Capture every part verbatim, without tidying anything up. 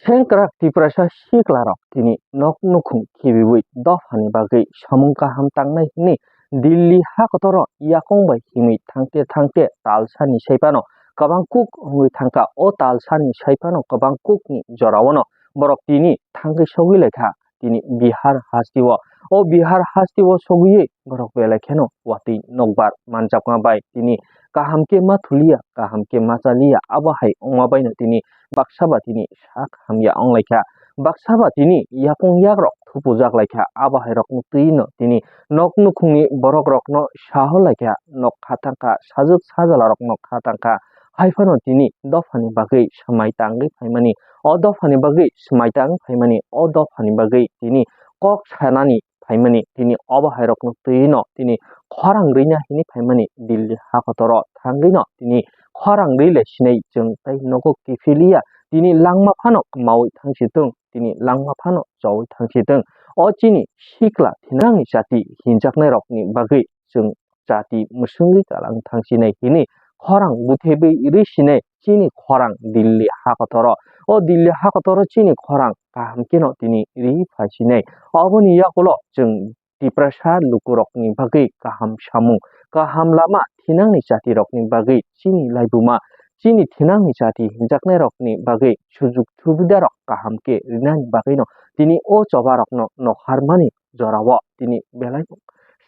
Sengkrak Tiprasa siklarok tini nok nukhung khibiwi dophani bagwi samung kaham tangnai hwnwi Delhi hakotoro yakung bai himwi thangte thangte talsani saiphano kwbang kuk wngwi thangkha. O talsani saiphano kwbang kukni joraono borok tini thangwi sogwi laikha tini Bihar hasteo. O Bihar hasteo sogwi borok belai kheno watwi nokbar manjakma bai tini kaham khe ma thuliya, kaham khe ma chaliya, abo hai wngma baino tini baksa ba tini sak hamya wng laikha. Baksa ba tini yakung yakrok thupujak laikha, abo hai rokno twi no tini nok nukhungni borok rokno saho laikha, nok khatang kha, sajwk sajala rokno khatang kha. Hai phano tini dophani bagwi swmai tangwi phaimani, o dophani bagwi swmai tangwi phaimani, o dophani bagwi tini kok sanani phaimani, tini obo hai rokno twi no tini khorang rwina hini phaimani Delhi hakotoro thangwi no tini khorang rwi le sinai chwng tei nogo kiphiliya, tini langma phano maui thangsi tong, tini langma phano chaui thangsi tong. O chini sikla thinangni chati hinjaknai rokni bagwi chwng chati mwswngwi kalang thangsinai hini khorang buthebwi rwi sinai chini khorang Delhi hakotoro. O Delhi hakotoro chini khorang kaham kheno tini rwi phaisinai. Oboni yakulo chwng Tiprasa lukurokni bagwi kaham samung, kaham lama thinangni chatirokni bagwi chini laibuma, chini thinangni chati hinjaknairokni bagwi sujuk subidarok kaham khe rinani bagwino tini o chobarokno nokharmani jorao tini belai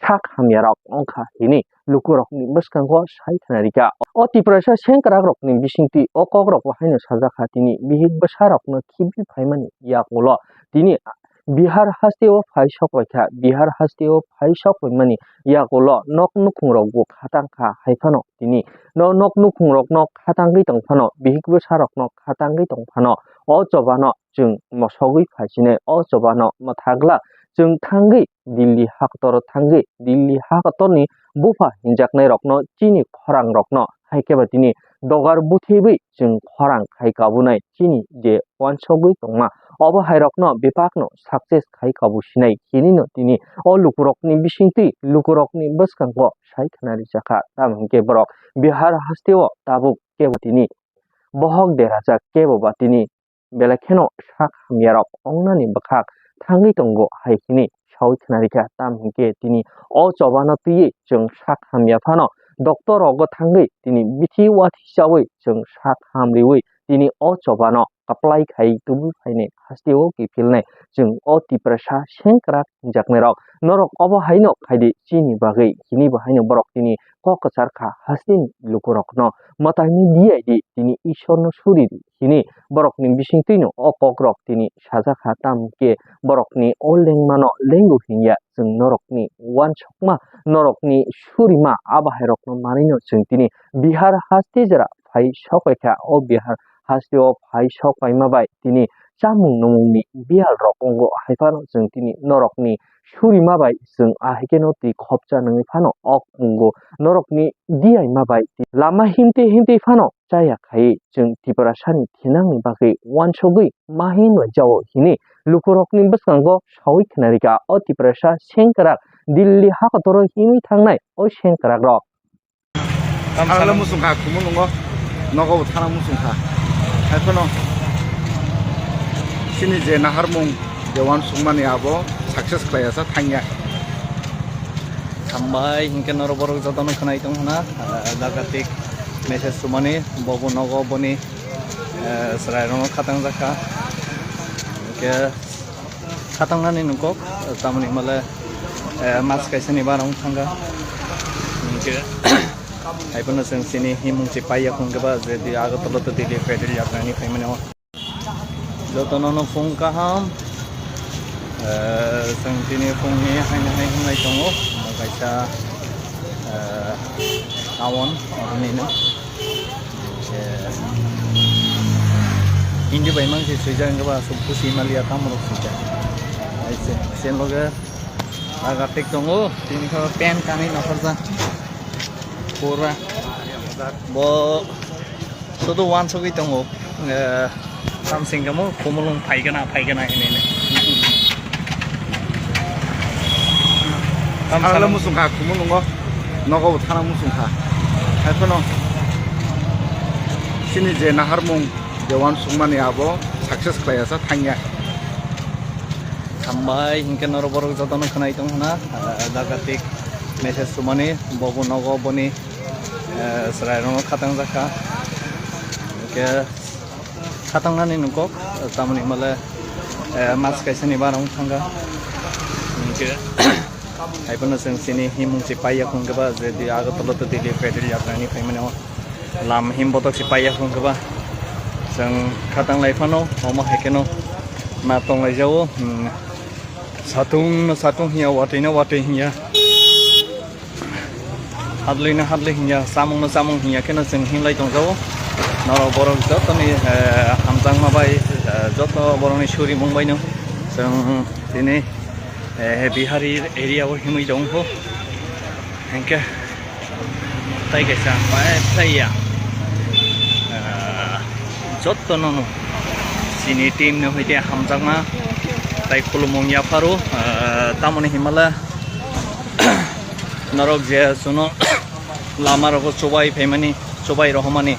sak hamyarok wngkha hini lukurokni bwskango sai khna rikha. O Tiprasa sengkrakrokni bisingtwi o kokrokbo haino sajakha tini bihik bwsarokno khibi phaimani yakulo tini Bihar hasteo phai sok paikha, Bihar hasteo phai sok paimani yakulo nok nukhungrokbo khatang kha hai phano tini no nok nukhungrokno khatangwi tong phano bihik bwsarokno khatangwi tong phano o chobano chwng mosogwi phaisinai, o chobano mwthagla chwng thangwi Delhi hakotoro thangwi Delhi hakotorni bupha hinjaknairokno chini khorangrokno hai khe ba tini dogar buthibwi chwng khorang khai kabunai chini je uansogwi tongma obo hairokno bebakno success khai kabusinai hinino tini o lukurokni bisingtwi lukurokni bwskango sai khna rijakha. Tamo hinkhe borok Bihar hasteo tabuk kebo tini bohok derajak kebo ba tini belai kheno sak hamyarok wngnani bwkhak thangwi tongo hai hini saui khna rikha. Tamo hinkhe tini o chobano twiwi chwng sak hamya phano doctor rogo thangwi tini bithi wathisaui chwng sak ham riui tini o chobano apply khai tubui phainai hasteo kiphilnai chwng o Tiprasa sengkrak hinjaknairok. Norok obo haino khaidi chini bagwi hini bo haino borok tini kok kwchar kha hasteni lukurokno mwtaini diyaidi tini Ishorno suridi hini borokni bisingtwino o kokrok tini sajakha. Tamo khe borokni o lengmano lengo hinya chwng norokni uansukma norokni surima abo hairokno manwino chwng tini Bihar haste jora phai sok paikha. O Bihar hasteo phai sok paima bai tini chamung numungni biyal rok wngo hai phano chwng tini norokni surima bai chwng ahai kheno twi khopcha nungwi phano ok wngo norokni diyaima bai lama himtwi himtwi phano chaya khai chwng Tiprasani thinangni bagwi uansugwi ma himlai jao hini lukurokni bwskango saui khna rikha o Tiprasa sengkrak Delhi hakotoro himwi thangnai o sengkrakrok. Thangla muchung kha, kumu nungo nogo bo thana muchung kha. Haiphano chini je naharmung je uansukmani abo success khlai ya sa thangya. Hambai hinkhe norok borok jotono khwnai tong hwna, ah, jaga tik message sumani bobo nogo boni, eh, chwrai rokno khatang jakha. Hinkhe khatangnani nungkok, tamoni hwnmale, eh, mas kaisani barang thangkha. Hinkhe haiphano chwng chini himung se paiya khungkhe ba je di Agartala to Delhi pedal yatrani phaimani o. Jotono no phung kaham. Eh, chwng tini phungni haino hai hwnlai tongo. Kaisa, eh, town, aboni no. Eh, Hindi bai mang se swijak wngkhe ba aswk busi maliya tamo rok swijak. Hai se, sen loge jaga tik tongo, tini khe tent kanwi nokharjak. Pura bo sudu uansugwi tongo, eh, samsing kamo kumulung phaigana, phaigana hinwi. Thana muchung kha, kumulungo nogo bo thana muchung kha. Haiphano chini je naharmung je uansukmani abo Success khlai asa thangya. Hambai hinkhe norok borok jotono khwnai tong hwna, ah, jaga tik message sumani, bobo nogo boni, eh, chwrai rokno khatang jakha. Hinkhe khatang nani nungkok, tamoni himale, eh, mas kaisa ni barang thangkha. Hinkhe hai phano chwng chini himung se paiya khungkhe ba je di Agartala to Delhi pedal yatrani phaimani o. Lam him botok si paiya khungkhe ba. Chwng khatang lai phano, omo hai kheno na tong lai jao. Hmm. Satung no satung hinya, watwi no watwi hinya. Hadlwi no hadlwi hinya, samung no samung hinya kheno chwng him lai tong jao. Norok borok joto ni, eh, hamjakma bai, eh, joto borok ni suri mung bai no chwng tini, eh, Bihari area o himwi tong kho. Hinkhe tai kaisa pai thaiya. Ah, jotto nono chini team ni hoite hamjakma tai khulumung yapharo, ah, tamoni himala norok je suno lama rogo chubai phaimani, chubai rohomani,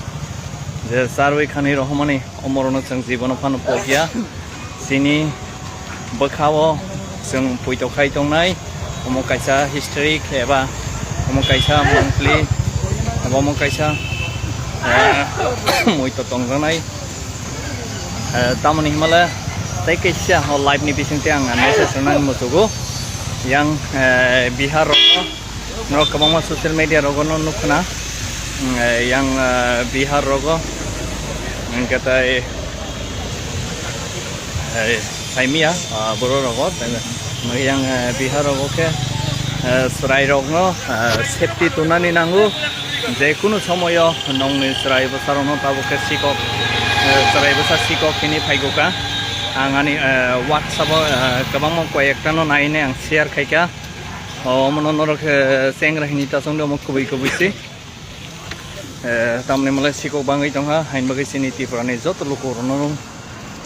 je charwi khani rohomani, omorono chwng jibono phano pokya. Chini bwkhao chwng poito khai tongnai, omo kaisa historic eba omo kaisa monthly eba omo kaisa, eh, muito tongjaknai. Eh, tamoni himale tei kaisa o live ni bisingtwi ang message rwnani muchugo. Yang, eh, Bihar rogo. Norok kwbangma social media rogo no nukha na, mm, eh, yang, eh, Bihar rogo, hinkhe tai, eh, saimia, ah, borok rogo, tai yang, eh, Bihar rogo khe, eh, chwrai rokno, eh, safety tonani nango, je kunu somoyo nongni chwrai bwsarokno tabuk khe sikok, eh, chwrai bwsa sikok hini phaigokha. Ang ani, eh, WhatsApp-o, eh, kwbangma koi ekta no nainai ang share khaikha. O, omono norok, eh, chengra hini ta chwngde omo kubui kubui se. Eh, tamni malai sikok bangwi tongha, hain bagwi chini Tripura ni joto luku rokno,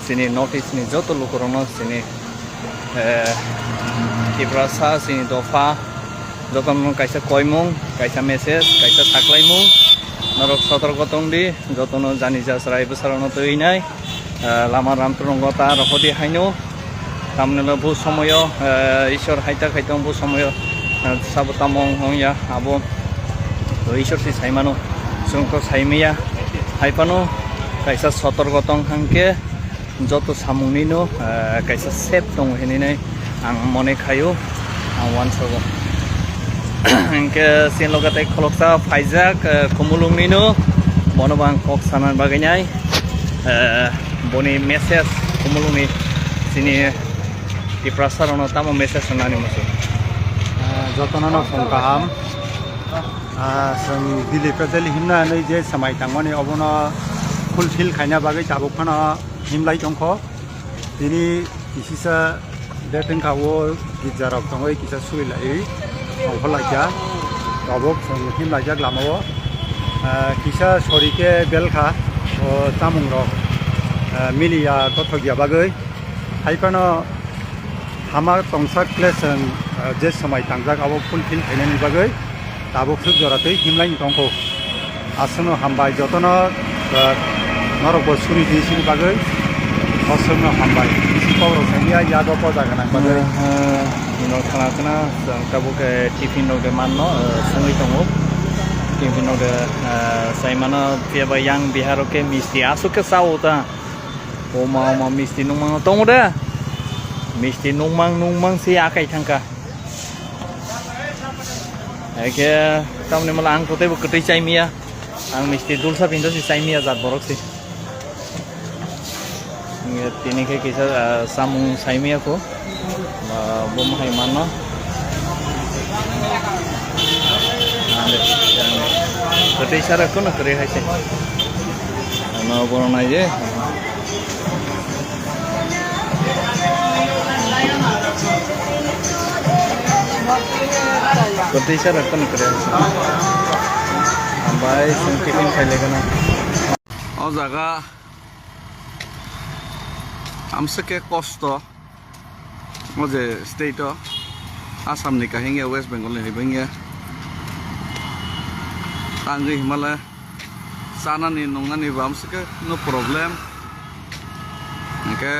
chini North East ni joto luku rokno, chini, eh, Tiprasa, chini dopha, jotono kaisa koimung, kaisa message, kaisa saklaimung, norok sotorko tongdi, jotono jani ja chwrai bwsarokno twi nai. Eh, lama ram twrwngo ta rohodi haino. Tamni lo bo somoyo, eh, Ishwar hai ta khai tong bo somoyo, eh, sabo tamo wng ya abo Ishwar si sai mano. Chwng to sai maya. Hai phano kaisa sotorgo tong hang khe joto samung ni no, eh, kaisa safe tong hinwi nai. Ang mone khaio, ang uansogo. Hinkhe chini loge tei khoroksa phaijak, eh, Khumulwng nino, bono bo ang kok sana bagwi nai, eh, boni message Khumulwng ni chini Tiprasa rokno tamo message rwnani muchung. Eh, jotono no phone kaham. Ah, chwng Delhi pedal himna hinwi je swmai tangmani obono fulfill khaina bagwi tabuk phano himlai tongkho. Tini kisisa date wngkha o girja rok tongwi kisa suri laiwi tongkho laikha. Tabuk chwng him laijak lama o. Ah, kisa sori khe belkha o chamung rok, ah, miliya gothokya bagwi. Hai phano hama tongsak kle chwng, ah, je swmai tangjak abo fulfill khainani bagwi. Tabuk swk jora twi himlai ni tongkho. Aswkno hambai jotono, ah, norok bo suri di sini bagwi. Aswkno hambai. Bisi kok rok saiya yago poja gwnang bagwi. Ah, no khana khana, chwng tabuk, eh, tiffin rok de manno, eh, swngwi tongo. Tiffin rok de, eh, sai mano, phiya ba yang Bihar o khe misti aswk khe sao ta. Oma, oma, misti nungmang tongo de. Misti nungmang, nungmang se akai thangkha. Eke tamni mala ang to teibo kwtwi chai maya. Ang misti dulsa pinto si chai maya jat borok si. Nge tini khe kisa, ah, samung sai maya ko. Ah, bo hai manno. Ande, yang kwtwi sara kono kwrwi hai se. Ano bono nai je. Kwtwi sara kono kwrwi hai se. Hambai chwng tiffin khai lai gana. O jaga amswk khe kosto. O je state o, Assam ni kahengya, West Bengal ni hai bangya. Tangwi himale chanani nungnani bo amswk khe no problem. Hwnkhe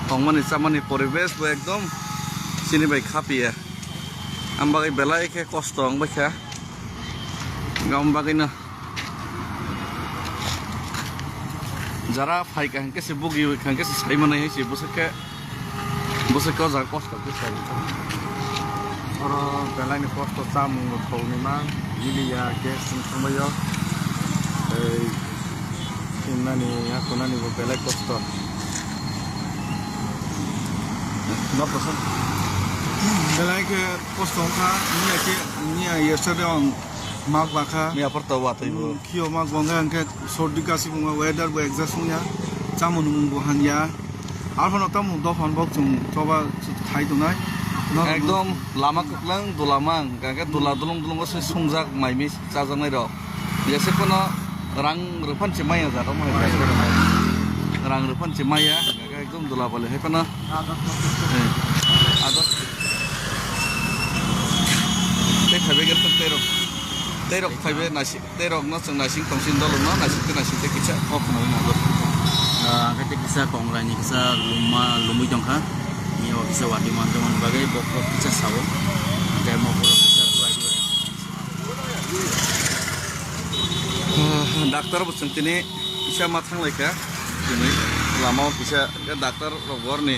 tongmani chamani poribesh bo ekdom chini bai khapiya. Ang bagwi belai khe kosto wng baikha. Ang bagwino jara phaikha hwnkhe se bugi hwnkhe se sai manai hai se bwswk khe. Bwswk o jaga kosto khe sai. Oro belai ni kosto, chamung bo thok ni ma, gili ya, gas sing thangbai o. Tei sinani, ya kunani bo belai kosto. No kosto. Belai khe kosto wngkha, niya khe, niya yesterday on mak bakha. Miya por to watwi bo. Khio mak bongkha hwnkhe sordi kasi bongkha, weather bo adjust wngya, chamung nwng bo hanya. Arphano tamo dophano bok chwng choba khai tongnai. Ekdom lama kwklang dula mang, hwnkhe dula dulung dulungo se sungjak mai mui chajaknai rok. Jese kono rang rwphan se maya jaro mo hai. Rang rwphan se maya, hwnkhe ekdom dula bale hai phano. Eh, ados. Tei phaibai gari tei rok. Tei rok phaibai nasi. Tei rok no chwng naising tongsin dolo no naising tei naising tei kisa kok khna wngna do. Ah, hwnkhe tei kisa kongrai ni kisa luma lumui tongkha. Ni o kisa watwi manjakmani bagwi bok bok kisa sao. Hwnkhe mokol kisa duai duai. Ah, doctor bo chwng tini kisa ma thanglaikha. Tini lama o kisa doctor rok borni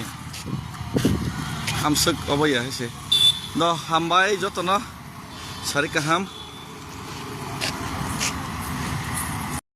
hamswk obo ya hai se. Do hambai jotono sari kaham.